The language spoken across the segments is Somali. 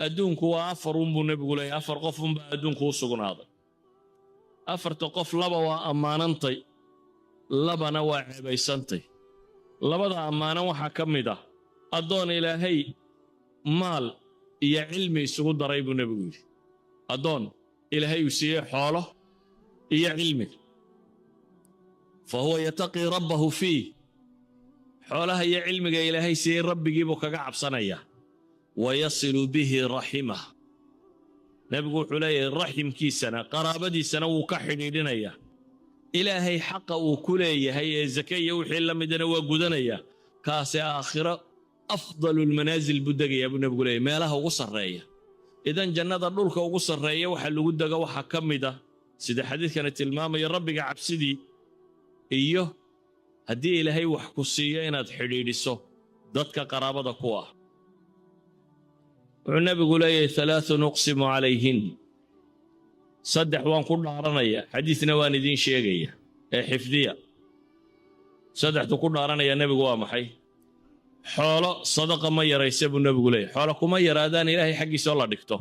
Adduunku waa afar unbuu nebigu leeyahy. Afar qof unbaa adduunku u sugnaaday. Afarta qof, laba waa ammaanantay, labana waa ceebaysantay. Labada ammaanan waxaa ka mid ah addoon Ilaahay maal iyo cilmi isugu daray, buu nebigu yidhi. Addoon Ilaahay uu siiyey xoolo iyo cilmi، فهو يتقي ربه فيه. Xoolaha iyo cilmiga Ilaahay siiyey rabbigii buu kaga cabsanayaa. ويصل به رحمه. Nebigu wuxuu leeyahay, raximkiisana, qaraabadiisana wuu ka xidhiidhinayaa. Ilaahay xaqa uu ku leeyahay ee zake iyo wixii la midana waa gudanayaa. Kaase aakhiro أفضل المنازل buu degayaa, buu nebigu leeyahy, meelaha ugu sarreeya. Idan jannada dhulka ugu sarreeya waxa lagu dego waxaa ka mid ah, sida xadiidkani tilmaamaya, rabbiga cabsidii iyo haddii Ilaahay wax ku siiyo inaad xidhiidhiso dadka qaraabada ku ah. Wuxuu nebigu leeyahay: ثلاث أقسم عليهن. Saddex waan ku dhaaranaya, xadiisna waan idiin sheegaya ee xifdiya. Saddexdu ku dhaaranaya nebigu waa maxay? Xoolo sadaqa ma yaraysa, buu nebigu leeyahy. Xoolo kuma yaraadaan Ilaahay xaggiisoo la dhigto.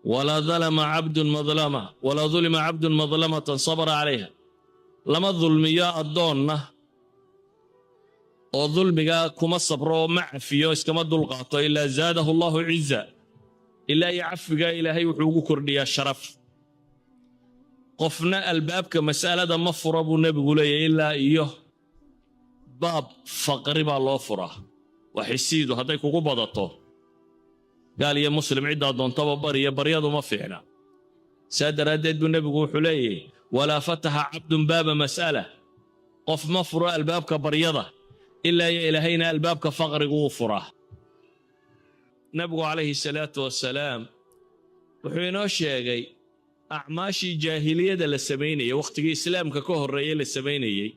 ولا ظلم عبد مظلمة ولا ظلم عبد مظلمة صبر عليها. Lama dulmiyo addoonna oo dulmigaa kuma sabro oo ma cafiyo, iskama dulqaato، إلا زاده الله عزا. Ilaa iyo cafigaa Ilaahay wuxuu ugu kordhiyaa sharaf. Qofna albaabka mas'alada ma fura, buu nebigu leeyahy, ilaa iyo baab faqri baa loo furaa. Waa xisiidu hadday kugu badato, gaal iyo muslim ciddaa doontaba bariya, baryadu ma fiicna. Saa daraaddeed buu nebigu wuxuu leeyahy: ولا فتح عبد باب مسألة. Qof ma furo albaabka baryada, ilaa iyo Ilaahayna albaabka faqrigu uu furaa. Nebigu calayhi salaatu wasalaam wuxuu inoo sheegay acmaashii jaahiliyada la samaynayay, wakhtigii islaamka ka horreeyey la samaynayey,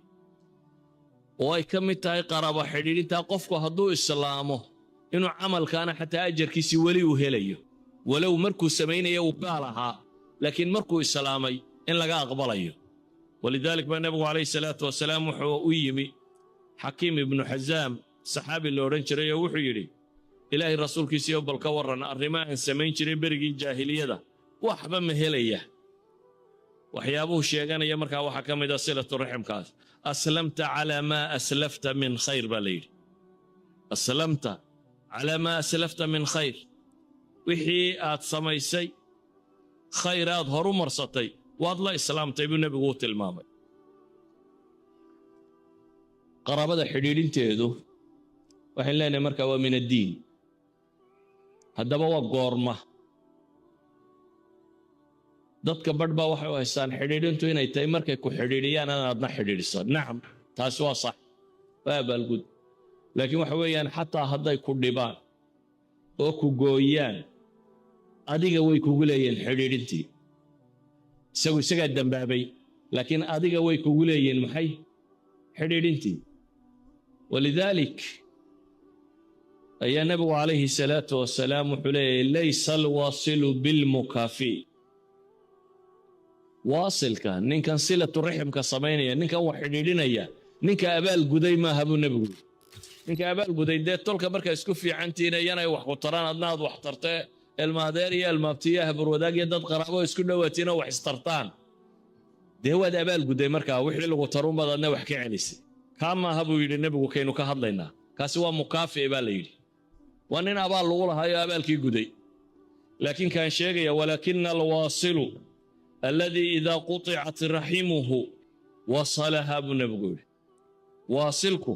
oo ay ka mid tahay qaraabo xidhiidhintaa, qofku hadduu islaamo inuu camalkaana xataa ajarkiisii weli uu helayo, walow markuu samaynaya uu gaal ahaa, laakiin markuu islaamay in laga aqbalayo. ولذلك baa nebigu calayhi salaatu wasalaam wuxuu u yimi Xakiim ibnu Xasaam, saxaabi la odhan jiray, oo wuxuu yidhi: "Ilaahay rasuulkiisiyo, bal ka warran arrimo aan samayn jiray berigii jaahiliyada, waxba ma helaya?" Waxyaabuhu sheeganaya markaa waxaa ka mid ah silatu raximkaas. "أسلمت على ما أسلفت من خير," baa la yidhi. "أسلمت على ما أسلفت من خير." Wixii aad samaysay khayr aad horu marsatay waad la islaamtay, buu nebigu u tilmaamay. Qaraabada xidhiidhinteedu waxayn leenahay markaa waa من الدين. Haddaba waa goorma? Dadka badh baa waxay u haystaan xidhiidhintu inay tahay markay ku xidhiidhiyaan inaadna xidhiidhiso. Nacam, taasi waa sax, waa abaalgud, laakiin waxa weeyaan xataa hadday ku dhibaan oo ku gooyaan, adiga way kugu leeyihiin xidhiidhintii. Isagu isagaa dembaabay, laakiin adiga way kugu leeyihiin maxay? Xidhiidhintii. ولذلك ayaa nebigu calayhi salaatu wasalaam wuxuu leeyahy: ليس الواصل بالمكافئ. Waasilka, ninkan silatu raximka samaynaya, ninkan wax xidhiidhinaya, ninka abaal guday maaha, buu nebigu yidhi. Ninka abaal guday dee tolka markaa isku fiicantihiin, iyanay wax ku taraan, adna aad wax tartee, ilmaadeer iyo ilmaabtiyo, habarwadaag iyo dad qaraabo isku dhowaatiin oo wax istartaan, dee waad abaal guday markaa. Wixii lagu taruunbaad adna wax ka celisay. Kaa maaha, buu yidhi nebigu, kaynu ka hadlaynaa. Kaasi waa mukaafi baa la yidhi, waa nin abaal lagu lahaayo abaalkii guday. Laakiin kaan sheegaya: ولكن الواصل الذي إذا قطعت رحمه وصلها, buu nebigu yidhi. Waasilku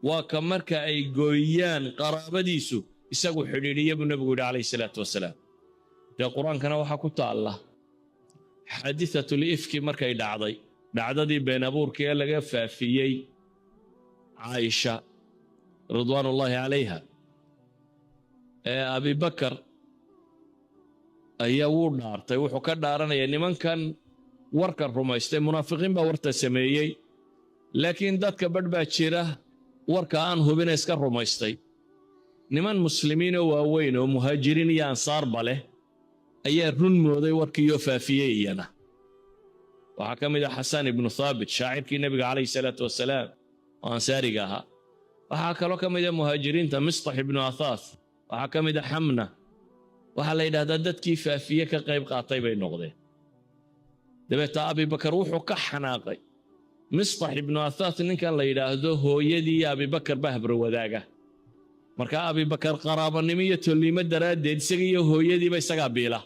waa ka marka ay gooyaan qaraabadiisu isagu xidhiidhiya, buu nebigu yidhi calayhi salaatu wasalaam. Dee qur-aankana waxaa ku taalla حادثة الإفك markay dhacday, dhacdadii been abuurka ee laga faafiyey Caaisha رضوان الله عليها, ee Abibakar ayaa wuu dhaartay. Wuxuu ka dhaaranaya nimankan warkan rumaystay. Munaafiqiin baa warta sameeyey, laakiin dadka badh baa jira warka aan hubina iska rumaystay. Niman muslimiinoo waaweyn oo muhaajiriin iyo ansaarba leh ayaa run mooday warkiiyoo faafiyey. Iyana waxaa ka mid ah Xasaan ibnu Thaabit, shaacirkii nebiga calayhi salaatu wasalaam oo ansaariga ahaa. Waxaa kaloo ka mid a Muhaajiriinta Mistax ibnu Athaath, waxaa ka mid a Xamna. Waxaa la yidhahdaa dadkii faafiye ka qayb qaatay bay noqdeen. Dabeeta Abibakar wuxuu ka xanaaqay Mistax ibnu Athaath ninkan la yidhaahdo, hooyadii iyo Abibakar baa habro wadaaga. Markaa Abibakar qaraabanimo iyo tolliimo daraaddeed isaga iyo hooyadiiba isagaa biila.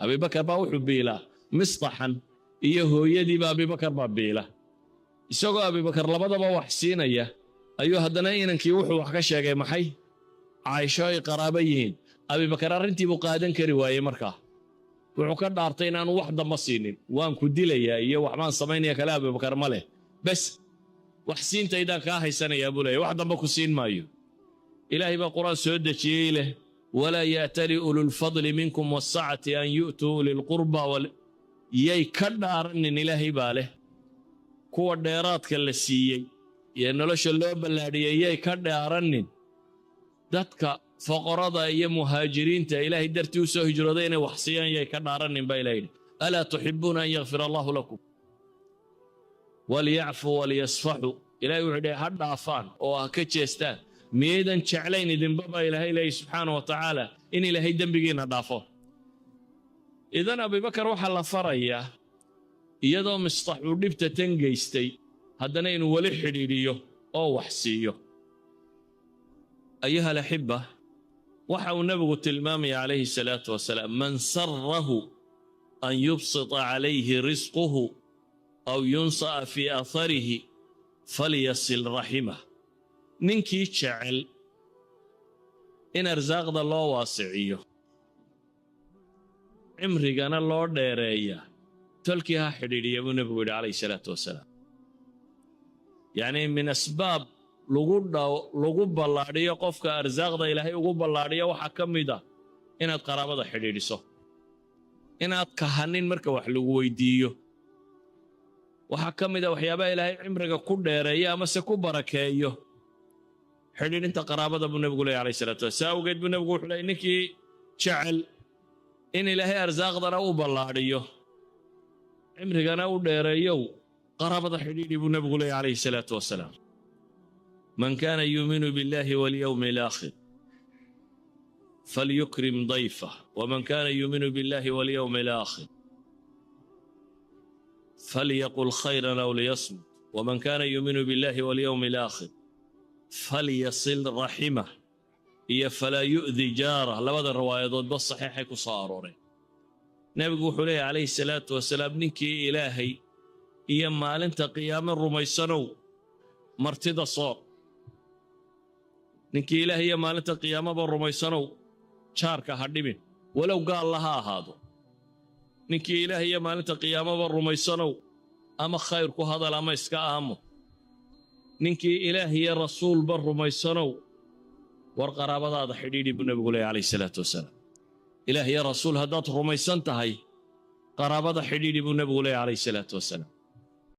Abibakar baa wuxuu biilaa Mistaxan iyo hooyadiiba, Abibakar baa biila. Isagoo Abibakar labadaba wax siinaya ayuu haddana inankii wuxuu wax ka sheegay maxay? Caaisho ay qaraabo yihiin. Abibakar arrintii buu qaadan kari waayey. Markaa wuxuu ka dhaartay inaanu wax damba siinin. "Waan ku dilayaa" iyo "waxbaan samaynaya" kale Abibakar ma leh. "Bes, wax siintaydaan kaa haysanayaa," buu leeyahy, "wax damba ku siin maayo." Ilaahay baa Qur-aan soo dejiyey leh: "ولا يأتل أولو الفضل منكم والسعة أن يؤتوا أولي القربى." Yay ka dhaaranin, Ilaahay baa leh, kuwa dheeraadka la siiyey iyo nolosha loo ballaadhiyey yay ka dhaaranin dadka foqorada iyo Muhaajiriinta Ilaahay dartii u soo hijrooday inay wax siiyaan, yay ka dhaaranin baa Ilahay yidhi. "ألا تحبون أن يغفر الله لكم." "وليعفوا وليصفحوا." Ilahay wuxuu yidhi ha dhaafaan oo ha ka jeestaan. Miyaydan jeclayn idinba, baa Ilaahay leeyahy subxaana wa tacaala, in Ilaahay dembigiinna dhaafo? Idan Abibakar waxaa la farayaa, iyadoo Mistax uu dhibta tan geystay, haddana inuu weli xidhiidhiyo oo wax siiyo. أيها الأحبة, waxa uu nebigu tilmaamaya calayhi salaatu wasalaam: "من سره أن يبسط عليه رزقه أو ينسأ في أثره فليصل رحمه." Ninkii jecel in arsaaqda loo waasiciyo, cimrigana loo dheereeya, tolkii ha xidhiidhiya, buu nebigu yidhi calayhi salaatu wasalaam. Yacnii min asbaab lagu ballaadhiyo qofka arsaaqda Ilaahay ugu ballaadhiyo waxaa ka mid ah inaad qaraabada xidhiidhiso, inaad kahanin marka wax lagu weydiiyo. Waxaa ka mid a waxyaabaha Ilaahay cimriga ku dheereeyo amase ku barakeeyo xidhiidhinta qaraabada, buu nebigu leeyahy alayhi salatu wasalam. Saa awgeed buu nebigu wuxuu leeyay: ninkii jecel in Ilaahay arsaaqdana u ballaadhiyo, cimrigana u dheereeyow, qaraabada xidhiidhi, buu nebigu leeyahy calayhi salaatu wasalaam. "من كان يؤمن بالله واليوم الآخر فليكرم ضيفه، ومن كان يؤمن بالله واليوم الآخر فليقل خيرا أو ليصمت، ومن كان يؤمن بالله واليوم الآخر فليصل رحمه" iyo "فلا يؤذ جاره". Labada riwaayadoodba saxiixay ku soo arooreen. Nebigu wuxuu leeyahy calayhi salaatu wasalaam: ninkii Ilaahay iyo maalinta qiyaame rumaysanow, martida soor. Ninkii Ilaahay iyo maalinta qiyaamaba rumaysanow, jaarka ha dhibin, walow gaalla ha ahaado. Ninkii Ilaahay iyo maalinta qiyaamaba rumaysanow, ama khayr ku hadal ama iska aamo. Ninkii Ilaah iyo rasuulba rumaysanow, war qaraabadaada xidhiidhi, buu nebigu leeyahy calayhi salaatu wasalaam. Ilaah iyo rasuul haddaad rumaysan tahay, qaraabada xidhiidhi, buu nebigu leeyahy calayhi salaatu wasalaam.